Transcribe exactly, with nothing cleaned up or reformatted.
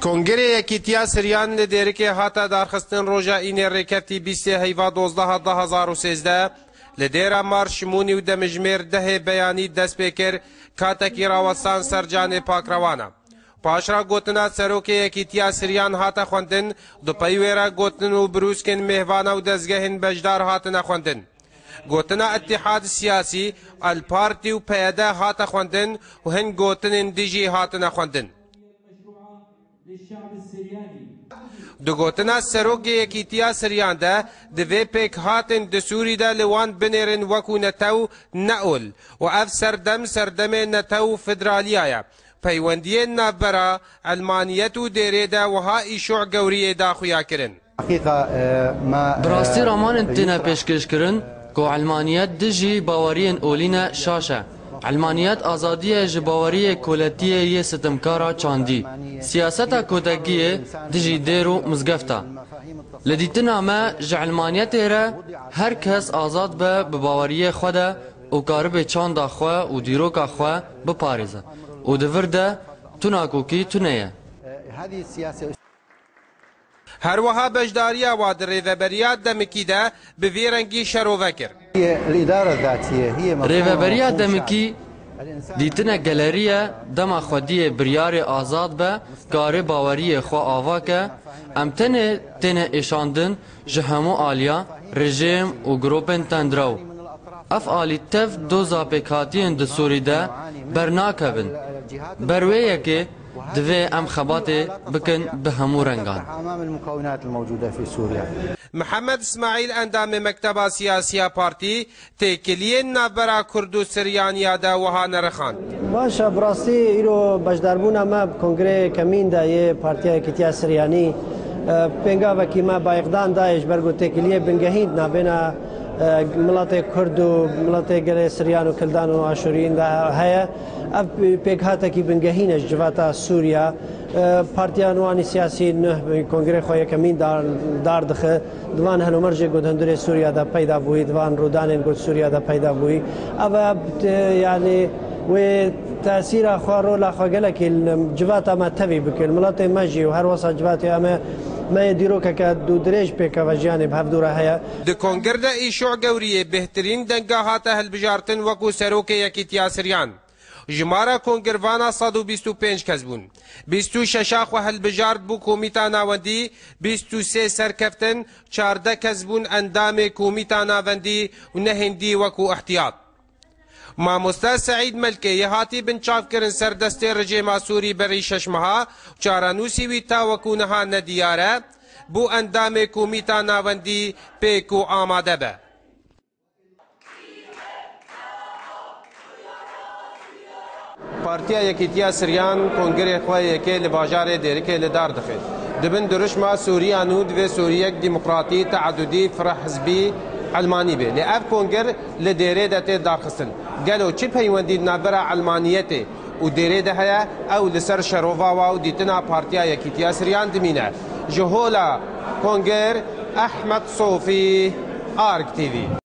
Kongrê Yekîtiya Siryan li Dêrikê hate darxistin roja Înê Rêkeftî bîstê heyva dozdeh du hezar û sêzdeh li dêra Mar Şimûnî û demijmêr dehê beyanî dest pê kir, katekî rawestan ser canê pakrewana. Paşra gotina Serokê Yekîtiya Siryan hate xwendin, di pey wê re gotin û birûskên mêvana û dezgehên beşdar hatine xwendin. Gotina Îtîhad Siyasî, El Partî û P Y D hate xwendin û hin gotinên dijî hatine xwendin. Di gotina Serokê Yekîtiya Siryan de, divê pêkhatên di Sûrî de li wan binêrin wekû netew, ne ol û ev serdem serdemê netew û federaliya ye. Peywendiyên navbera elmaniyet û dêrê de wiha îşû gewriyê da xuya kirin. Heqîqa, e, ma, Bi rastî e, ramanên têne pêşkêşkirin ku elmaniyet dijî baweriyên olî ne şaş e. Elmaniyet azadiyê ji baweriyê koletiyê yê sitimkara çandî. Siyaseta kotekiyê dijî dêr û mizgefta. Li dîtina me ji elmaniyetê re her kes azad be bi baweriyê xwe de û karibe çanda xwe û dîroka xwe biparêze û di vir de tu nakokî tune ye. Her wiha beşdariya wa di rêveberiya demikî de bi vî rengî şerove kir. Rêveberiya demikî dîtine gelerî ye, dema xwediyê biryarê azad be, karê baweriyê xwe ava ke. Em tenê têne êşandin ji hemû aliya, rejîm û grûpên tundrew. Ev alî tev doza pêkhatiyên di Sûrî de bernakevin. Ber wê yekê divê em xebatê bikin bi hemû rengan. Mihemed Îsmaîl, endamê Mekteba Siyasî ya Partî, têkiliyên navbera Kurd û Siryaniya de wiha nerixand. Baş e, bi rastî îro beşdarbûna me bi Kongreyê Kemîn de yê Partiya Yekîtiya Siryanî, e, pêngavekî me bayixdan dayê ji ber ku têkiliyê bingehîn di navbêna, e, miletê Kurd û miletê gelê Siryan û Kildan û Aşûriyên de heye. Ev pêkhatekî bingehîn e ji civata Sûriya. E, partiya Nûanî Siyasî nuh bi kongrê xwe yekemîn dar, dar dixe. Di van helemerjê ku di hundirê Sûriya de peyda bûyî, di van rûdanên ku di Sûriya de peyda bûyî, ev e, e, yanî wê tesîra xwe, rola xwe gelekî li civata me tevî bike. Li miletê me jî û her wesa civatê em e, me yê dîrokeke dûdirêj pêkeve jiyanê bi hevdû re heye. Di konger de îşû gewriyê bêhtirîn denga hate hilbijartin wekû serokê Yekîtiya Siryan. Jimara kongervana sed û bîst û pênc kes bûn. Bîst û şeş a xwe hilbijart bû Komîta Navendî, bîst û sê serkeftin, çardeh kes bûn endamê Komîta Navendî û nehên dî wekû ihtiyat. Mamoste Seîd Melkê yê hatî binçavkirin ser destê rejêma Sûrî berî şeş meha û çarenûsî wî ta wekû niha nediyar e, bû endamê Komîta Navendî pêk û amade be. Partiya Yekîtiya Siryan kongrê xwe yekê li bajarê Dêrikê li dar dixe. Di bin dirûşma Sûriya nû divê Sûriyek demokratî, teadudî, firehizbî, elmanî be. Lê ev konger li Dêrê de tê darxistin. Gelo çi peywendî di navbera elmaniyetê û Dêrê de heye? Ew li ser şerova wa û dîtina Partiya Yekîtiya Siryan dimîne. Ji hola konger, Ehmed Sofî, Arg T V.